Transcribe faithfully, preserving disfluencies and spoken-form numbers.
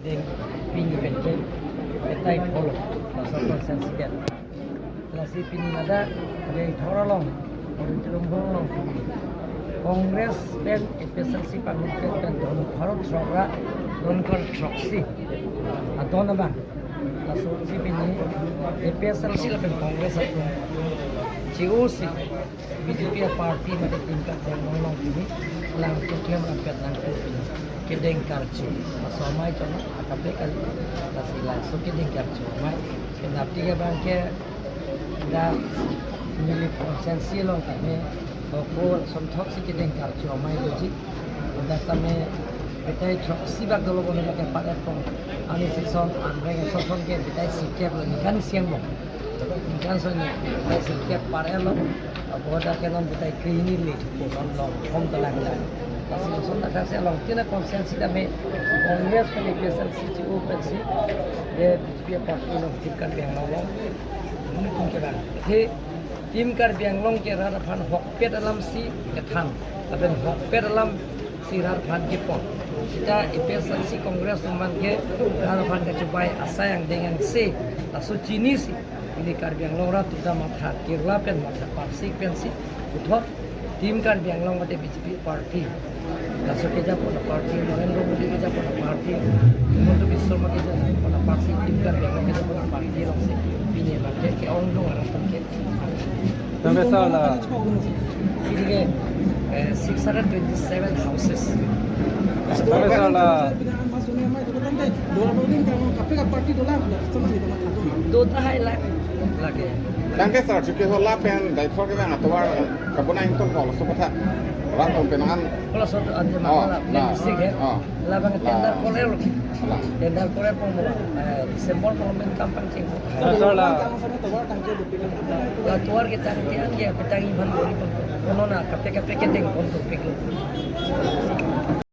Deng pini pen ke petai polo, laso constituency det. Lasi pini ladak dei thor along, auditorium hall along pini Congress pen A P H L C panglut pen don pharo throk ra, don pharo throksi adon abang. Laso si pini A P H L C lapen Congress atum C O C B J P aparty mate Team Karbi Anglong along pini lang tuklem rampet nangkok pini kedeng karcho. Laso amei chon akaprek kali, lasi laso kedeng karcho amei. Penalty ke abang ke dak neli constituency along kami boko somthok si kedeng karcho amei doji. Dak kami petai throksi bak dolo, bono ke paret pong. Ani sison amreng sison ke petai sirkep lo, ningkan isi angbong. Ningkan soni petai sirkep paret lo. Abo dak ke non petai kri hini le, ko non long hom telang lang. Lasi lason dak si along tina constituency kami Congress pen A P H L C C O pen si, ye B J P aparty along Team Karbi Anglong along. Ini pun kedang. He Team Karbi Anglong ke rat aphan hokpet alam si kethan, lapen hokpet alam si rat aphan kepon. Seta A P H L C Congress atum abang ke rat aphan kachebai asai angdeng angse, laso chinisi pini Karbi Anglong rat atum ta matha kirla pen matha parsik pensi puthot Team Karbi Anglong mate B J P party. Laso kejapon aparty, Narendra Modi kejapon aparty, Himanta Biswa Sarma kejapon aparty, Team Karbi Anglong kejapon aparty along si pini abang ke ke-ongdung arat atum ke. Tangke sir la. Pini ke, eh, six hundred twenty-seven houses. Tangke sir la. Do tahai lak lake. Tangke sir, chuki ho lapen dei thor kevang atovar kabuna ington kol so kotha. Rat atum pen an. Kalau suatu ante Oh, masalah, nah. Yang sih ya. Oh. Labang Nah. Tender kol-e lo. Nah. Tender kol-e pon mo, eh, December pon men kam pangcheng. Sir, sir la. Atovar kita tiang ya petang iban bori pon. Kono na kape kape kedeng pon tu pik lo.